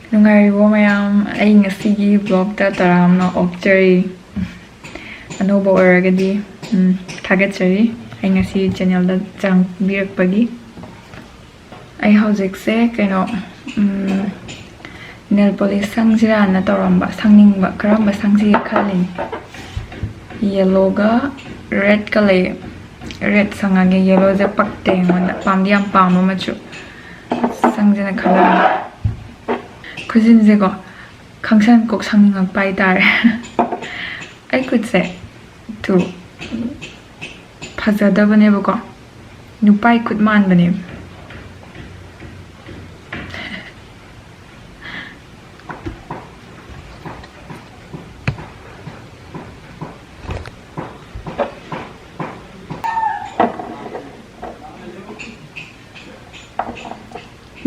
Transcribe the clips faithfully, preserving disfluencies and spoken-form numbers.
ꯅꯨꯡꯉꯥꯏꯔꯤꯕꯣ ꯃꯌꯥꯝ? ꯑꯩ ꯉꯁꯤꯒꯤ vlogꯇ ꯇꯔꯥꯝꯅ ꯑꯣꯛꯆꯔꯤ꯫ ꯑꯅꯧꯕ ꯑꯣꯏꯔꯒꯗꯤ, ꯎꯝ, ꯊꯥꯒꯠꯆꯔꯤ꯫ ꯑꯩ ꯉꯁꯤ channelꯗ ꯆꯪꯕꯤꯔꯛꯄꯒꯤ꯫ ꯑꯩ ꯍꯧꯖꯤꯛꯁꯦ ꯀꯩꯅꯣ, ꯎꯝ, nail polish ꯁꯪꯁꯤꯔꯥꯅ ꯇꯧꯔꯝꯕ, ꯁꯪꯅꯤꯡꯕ꯫ ꯀꯔꯝꯕ ꯁꯪꯁꯤꯒꯦ ꯈꯜꯂꯤꯅꯤ꯫ Yellowꯒ redꯀ ꯂꯩ꯫ Red ꯁꯪꯉꯒꯦ꯫ Yellowꯁꯦ ꯄꯛꯇꯦ ꯑꯩꯉꯣꯟꯗ꯫ ꯄꯥꯝꯗꯤ ꯌꯥꯝ ꯄꯥꯝꯕ ꯃꯆꯨ꯫ ꯁꯪꯁꯤꯅ ꯈꯜꯂꯝꯕ꯫ ꯈꯨꯖꯤꯟꯁꯦꯀꯣ, ꯈꯪꯁꯟ ꯀꯣꯛ ꯁꯪꯅꯤꯡꯉꯛꯄ ꯍꯥꯏꯇꯥꯔꯦ꯫ ꯑꯩ ꯈꯨꯠꯁꯦ ꯇꯨ ꯐꯖꯗꯕꯅꯦꯕꯀꯣ, ꯅꯨꯄꯥꯏ ꯈꯨꯠ ꯃꯥꯟꯕꯅꯦꯕ꯫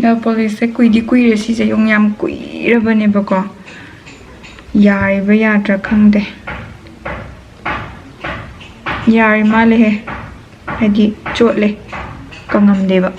Nail polishꯁꯦ ꯀꯨꯏꯗꯤ ꯀꯨꯏꯔꯦ, ꯁꯤꯁꯦ ꯌꯨꯝ ꯌꯥꯝ ꯀꯨꯏꯔꯕꯅꯦꯕꯀꯣ꯫ ꯌꯥꯔꯤꯕ꯭ꯔꯥ ꯌꯥꯗ꯭ꯔꯥ ꯈꯪꯗꯦ꯫ ꯌꯥꯔꯤ ꯃꯥꯜꯂꯦꯍꯦ, ꯍꯥꯏꯗꯤ ꯆꯣꯠꯂꯦ, ꯀꯪꯉꯝꯗꯦꯕ꯫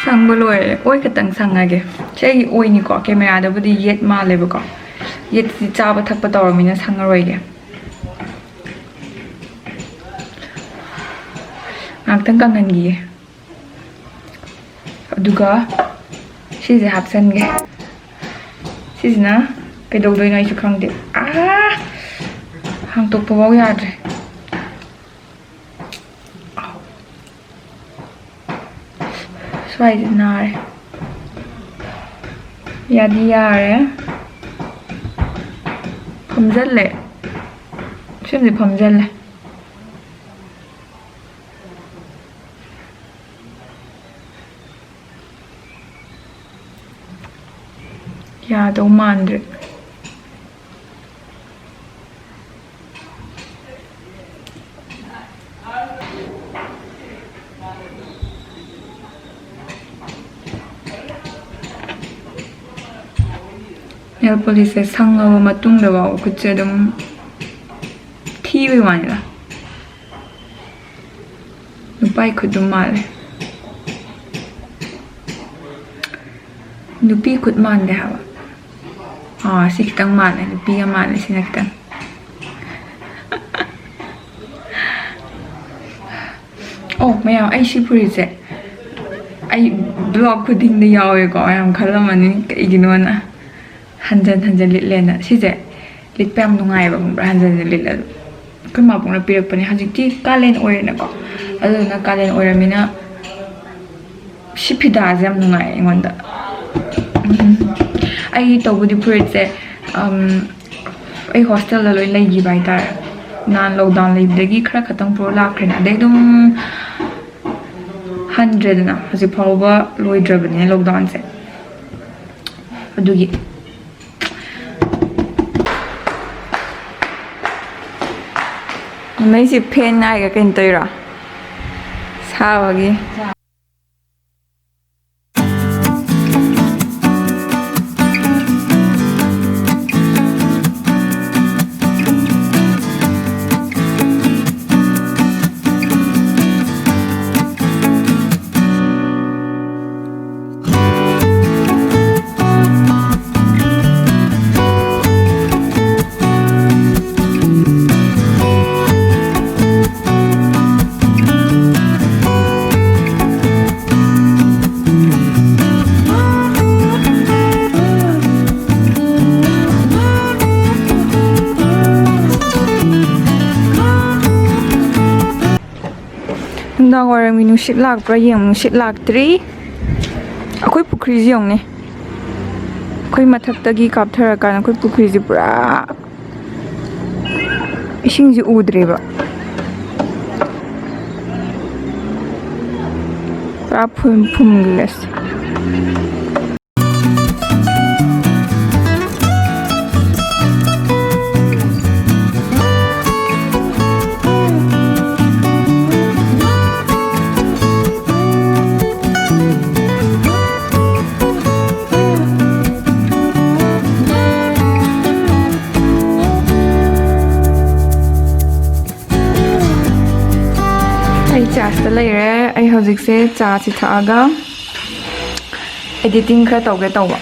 ꯁꯪꯕ ꯂꯣꯏꯔꯦ꯫ ꯑꯣꯏ ꯈꯛꯇꯪ ꯁꯪꯉꯒꯦ꯫ ꯁꯤ ꯑꯩꯒꯤ ꯑꯣꯏꯅꯤꯀꯣ, cameraꯗꯕꯨꯗꯤ ꯌꯦꯠ ꯃꯥꯜꯂꯦꯕꯀꯣ꯫ ꯌꯦꯠꯁꯤ ꯆꯥꯕ ꯊꯛꯄ ꯇꯧꯔꯃꯤꯅ ꯁꯪꯉꯔꯣꯏꯒꯦ꯫ ꯉꯥꯛꯇꯪ ꯀꯪꯍꯟꯈꯤꯒꯦ꯫ ꯑꯗꯨꯒ ꯁꯤꯁꯦ ꯍꯥꯞꯆꯟꯒꯦ꯫ ꯁꯤꯁꯤꯅ ꯀꯩꯗꯧꯗꯣꯏꯅꯣ ꯑꯩꯁꯨ ꯈꯪꯗꯦ꯫ ꯑꯥ! ꯍꯥꯡꯇꯣꯛꯄꯐꯥꯎ ꯌꯥꯗ꯭ꯔꯦ꯫ ꯁ꯭ꯋꯥꯏꯁꯦ ꯅꯥꯔꯦ꯫ ꯌꯥꯗꯤ ꯌꯥꯔꯦ꯫ ꯐꯝꯖꯜꯂꯦ꯫ ꯁꯤꯃꯗꯤ ꯐꯝꯖꯜꯂꯦ꯫ ꯌꯥꯗꯧ ꯃꯥꯟꯗ꯭ꯔꯦ꯫ ꯅꯦꯜ ꯄꯣꯂꯤꯁꯁꯦ ꯁꯪꯉꯕ ꯃꯇꯨꯡꯗꯐꯥꯎ ꯈꯨꯠꯁꯦ ꯑꯗꯨꯝ ꯊꯤꯕꯩ ꯋꯥꯅꯤꯗ꯫ ꯅꯨꯄꯥꯏ ꯈꯨꯠ ꯑꯗꯨꯝ ꯃꯥꯜꯂꯦ꯫ ꯅꯨꯄꯤ ꯈꯨꯠ ꯃꯥꯟꯗꯦ ꯍꯥꯏꯕ꯫ ꯑꯥ, ꯁꯤ ꯈꯤꯇꯪ ꯃꯥꯜꯂꯦ, ꯅꯨꯄꯤꯒ ꯃꯥꯜꯂꯦ ꯁꯤꯅ ꯈꯤꯇꯪ꯫ ꯑꯣ ꯃꯌꯥꯝ, ꯑꯩ ꯁꯤ ꯐꯨꯔꯤꯠꯁꯦ ꯑꯩ ꯕ꯭ꯂꯣꯛ ꯈꯨꯗꯤꯡꯗ ꯌꯥꯎꯋꯦꯀꯣ꯫ ꯃꯌꯥꯝ ꯈꯜꯂꯝꯃꯅꯤ ꯀꯩꯒꯤꯅꯣꯅ꯫ ꯍꯟꯖꯟ ꯍꯟꯖꯟ ꯂꯤꯠꯂꯦꯅ꯫ ꯁꯤꯁꯦ ꯂꯤꯠꯄ ꯌꯥꯝ ꯅꯨꯡꯉꯥꯏꯌꯦꯕ, ꯈꯪꯕ꯭ꯔꯥ? ꯍꯟꯖꯟ ꯍꯟꯖꯟ ꯂꯤꯠꯂꯁꯨ꯫ ꯑꯩꯈꯣꯏ ꯃꯥꯕꯣꯛꯅ ꯄꯤꯔꯛꯄꯅꯦ꯫ ꯍꯧꯖꯤꯛꯇꯤ ꯀꯥꯂꯦꯟ ꯑꯣꯏꯔꯦꯅꯀꯣ, ꯑꯗꯨꯗꯨꯅ ꯀꯥꯂꯦꯟ ꯑꯣꯏꯔꯃꯤꯅ ꯁꯤ ꯐꯤꯗꯥꯁꯦ ꯌꯥꯝ ꯅꯨꯡꯉꯥꯏ ꯑꯩꯉꯣꯟꯗ꯫ ꯎꯝ꯫ ꯑꯩ ꯇꯧꯕꯗꯤ ꯐꯨꯔꯤꯠꯁꯦ, ꯑꯝ, ꯑꯩ ꯍꯣꯁꯇꯦꯜꯗ ꯂꯣꯏ ꯂꯩꯈꯤꯕ ꯍꯥꯏꯇꯥꯔꯦ꯫ ꯅꯍꯥꯟ ꯂꯣꯛꯗꯥꯎꯟ ꯂꯩꯕꯗꯒꯤ ꯈꯔ ꯈꯛꯇꯪ ꯄꯨꯔ ꯂꯥꯛꯈ꯭ꯔꯦꯅ꯫ ꯑꯗꯩ ꯑꯗꯨꯝ ꯍꯟꯗ꯭ꯔꯦꯗꯅ, ꯍꯧꯖꯤꯛ ꯐꯥꯎꯕ ꯂꯣꯏꯗ꯭ꯔꯕꯅꯤꯅ ꯂꯣꯛꯗꯥꯎꯟꯁꯦ꯫ ꯑꯗꯨꯒꯤ꯫ ꯅꯣꯏꯁꯤ ꯐꯦꯟ ꯉꯥꯏꯒ ꯀꯩꯅꯣ ꯇꯧꯔꯤꯔꯣ? ꯁꯥꯕꯒꯤ꯫ ꯅꯨꯡꯗꯥꯡ ꯋꯥꯏꯔꯝꯒꯤ ꯅꯨꯡꯁꯤꯠ ꯂꯥꯛꯄ꯭ꯔꯥ ꯌꯦꯡꯉꯨ꯫ ꯅꯨꯡꯁꯤꯠ ꯂꯥꯛꯇ꯭ꯔꯤ꯫ ꯑꯩꯈꯣꯏ ꯄꯨꯈ꯭ꯔꯤꯁꯤ ꯌꯦꯡꯉꯨꯅꯦ꯫ ꯑꯩꯈꯣꯏ ꯃꯊꯛꯇꯒꯤ ꯀꯥꯞꯊꯔꯀꯥꯟꯗ ꯑꯩꯈꯣꯏ ꯄꯨꯈ꯭ꯔꯤꯁꯤ ꯄꯨꯔꯥ ꯏꯁꯤꯡꯁꯦ ꯎꯗ꯭ꯔꯦꯕ꯫ ꯄꯨꯔꯥ ꯐꯨꯝ-, ꯐꯨꯝꯈ꯭ꯔꯦ꯫ ꯑꯩ ꯆꯥꯔꯖꯇ ꯂꯩꯔꯦ꯫ ꯑꯩ ꯍꯧꯖꯤꯛꯁꯦ ꯆꯥꯁꯤ ꯊꯛꯑꯒ editing ꯈꯔ ꯇꯧꯒꯦ ꯇꯧꯕ꯫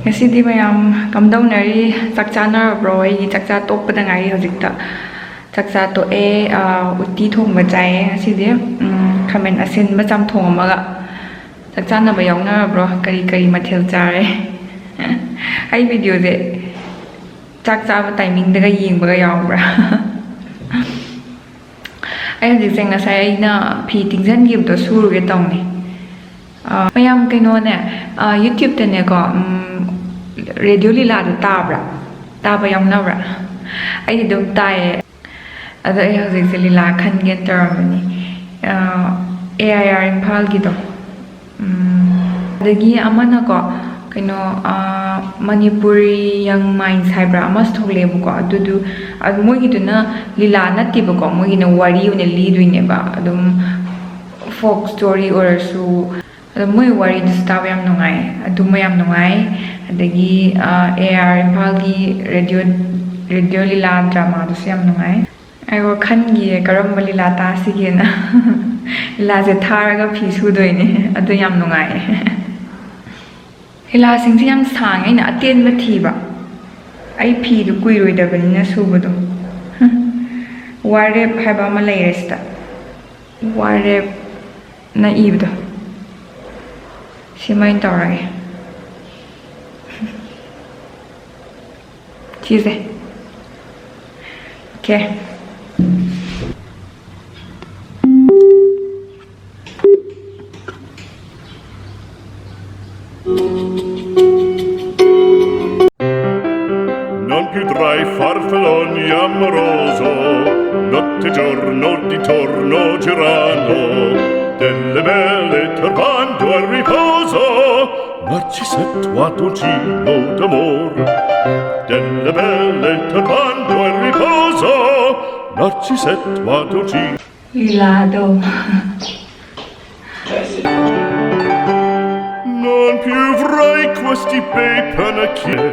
ꯉꯁꯤꯗꯤ ꯃꯌꯥꯝ ꯀꯝꯗꯧꯅꯔꯤ? ꯆꯥꯛ ꯆꯥꯅꯔꯕ꯭ꯔꯣ? ꯑꯩꯒꯤ ꯆꯥꯛ ꯆꯥ ꯇꯣꯛꯄꯗ ꯉꯥꯏꯔꯤ ꯍꯧꯖꯤꯛꯇ꯫ ꯆꯥꯛ ꯆꯥ ꯇꯣꯛꯑꯦ, ꯑꯥ, ꯎꯇꯤ ꯊꯣꯡꯕ ꯆꯥꯏꯌꯦ ꯉꯁꯤꯗꯤ꯫ ꯎꯝ, ꯈꯥꯃꯦꯟ ꯑꯁꯤꯟꯕ ꯆꯝꯊꯣꯡ ꯑꯃꯒ꯫ ꯆꯥꯛ ꯆꯥꯅꯕ ꯌꯥꯎꯅꯔꯕ꯭ꯔꯣ? ꯀꯔꯤ ꯀꯔꯤ ꯃꯊꯦꯜ ꯆꯥꯔꯦ? ꯑꯩ videoꯁꯦ ꯆꯥꯛ ꯆꯥꯕ timingꯗꯒ ꯌꯦꯡꯕꯒ ꯌꯥꯎꯕ꯭ꯔꯥ? ꯑꯩ ꯍꯧꯖꯤꯛꯁꯦ ꯉꯁꯥꯏ ꯑꯩꯅ ꯐꯤ ꯇꯤꯡꯁꯤꯟꯈꯤꯕꯗꯣ ꯁꯨꯔꯨꯒꯦ ꯇꯧꯅꯤ꯫ ꯑ, ꯃꯌꯥꯝ ꯀꯩꯅꯣꯅꯦ, ꯑ, YouTube-ꯇꯅꯦꯀꯣ, ꯎꯝ, ꯔꯦꯗꯤꯑꯣ ꯂꯤꯂꯥꯗꯣ ꯇꯥꯕ꯭ꯔꯥ? ꯇꯥꯕ ꯌꯥꯎꯅꯕ꯭ꯔꯥ? ꯑꯩꯗꯤ ꯑꯗꯨꯝ ꯇꯥꯏꯌꯦ꯫ ꯑꯗꯣ ꯑꯩ ꯍꯧꯖꯤꯛꯁꯦ ꯂꯤꯂꯥ ꯈꯟꯒꯦꯅ ꯇꯧꯔꯝꯕꯅꯤ꯫ ꯑ, AIR ꯏꯝꯐꯥꯜꯒꯤꯗꯣ꯫ ꯎꯝ, ꯑꯗꯒꯤ ꯑꯃꯅꯀꯣ, ꯀꯩꯅꯣ, ꯑ, Manipuri Young Minds ꯍꯥꯏꯕ꯭ꯔꯥ, ꯑꯃꯁꯨ ꯊꯣꯛꯂꯛꯑꯦꯕꯀꯣ꯫ ꯑꯗꯨꯗꯨ, ꯑ, ꯃꯣꯏꯒꯤꯗꯨꯅ ꯂꯤꯂꯥ ꯅꯠꯇꯦꯕꯀꯣ, ꯃꯣꯏꯒꯤꯅ ꯋꯥꯔꯤ ꯑꯣꯏꯅ ꯂꯤꯗꯣꯏꯅꯦꯕ꯫ ꯑꯗꯨꯝ folk story ꯑꯣꯏꯔꯁꯨ, ꯑꯗꯣ ꯃꯣꯏ ꯋꯥꯔꯤꯗꯨꯁꯨ ꯇꯥꯕ ꯌꯥꯝ ꯅꯨꯡꯉꯥꯏ, ꯑꯗꯨꯃ ꯌꯥꯝ ꯅꯨꯡꯉꯥꯏ꯫ ꯑꯗꯒꯤ, ꯑ, AIR ꯏꯝꯐꯥꯜꯒꯤ ꯔꯦꯗꯤꯑꯣ, ꯔꯦꯗꯤꯑꯣ ꯂꯤꯂꯥ drama-ꯗꯨꯁꯨ ꯌꯥꯝ ꯅꯨꯡꯉꯥꯏ꯫ ꯑꯩ ꯋꯥꯈꯜꯒꯤ ꯀꯔꯝꯕ ꯂꯤꯂꯥ ꯇꯥꯁꯤꯒꯦꯅ꯫ ꯂꯤꯂꯥꯁꯦ ꯊꯥꯔꯒ ꯐꯤ ꯁꯨꯗꯣꯏꯅꯦ, ꯑꯗꯨ ꯌꯥꯝ ꯅꯨꯡꯉꯥꯏ꯫ ꯂꯤꯂꯥꯁꯤꯡꯁꯦ ꯌꯥꯝ ꯁꯥꯡꯉꯦ, ꯑꯩꯅ ꯑꯇꯦꯟꯕ ꯊꯤꯕ꯫ ꯑꯩ ꯐꯤꯗꯨ ꯀꯨꯏꯔꯣꯏꯗꯕꯅꯤꯅ ꯁꯨꯕꯗꯣ꯫ ꯋꯥꯔꯦꯞ ꯍꯥꯏꯕ ꯑꯃ ꯂꯩꯔꯦ ꯁꯤꯗ꯫ ꯋꯥꯔꯦꯞꯅ ꯏꯕꯗꯣ꯫ ꯁꯤꯃꯥꯏꯅ ꯇꯧꯔꯒꯦ꯫ ꯁꯤꯁꯦ꯫ OK꯫ Non più tra i farfalloni amoroso, notte e giorno d'intorno girano, delle belle turbando a riposo, Narcisetto a dolcino d'amor, delle belle turbando a riposo, Narcisetto a dolcino. ꯂꯤꯂꯥꯗꯣ꯫ Non più avrai questi bei panacchini,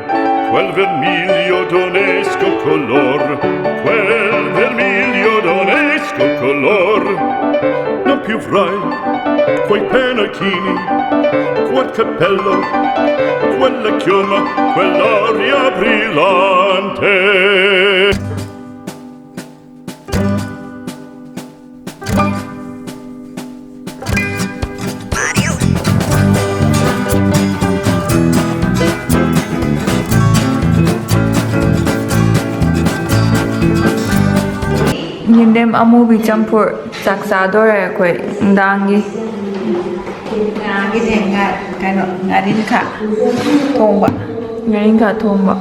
quel vermiglio d'onesto color, quel vermiglio d'onesto color. Non più avrai quei panacchini, quel cappello, quella chioma, quell'aria brillante. ꯌꯦꯟꯗꯦꯝ ꯑꯃꯨꯕꯤ ꯆꯝꯐꯨꯠ ꯆꯥꯛ ꯆꯥꯗꯣꯔꯦ ꯑꯩꯈꯣꯏ ꯅꯨꯡꯗꯥꯡꯒꯤ꯫ ꯉꯥꯒꯤꯅꯦ, ꯉꯥ-, ꯀꯩꯅꯣ, ꯉꯥꯔꯤꯟꯈꯥ ꯊꯣꯡꯕ꯫ ꯉꯥꯔꯤꯟꯈꯥ ꯊꯣꯡꯕ꯫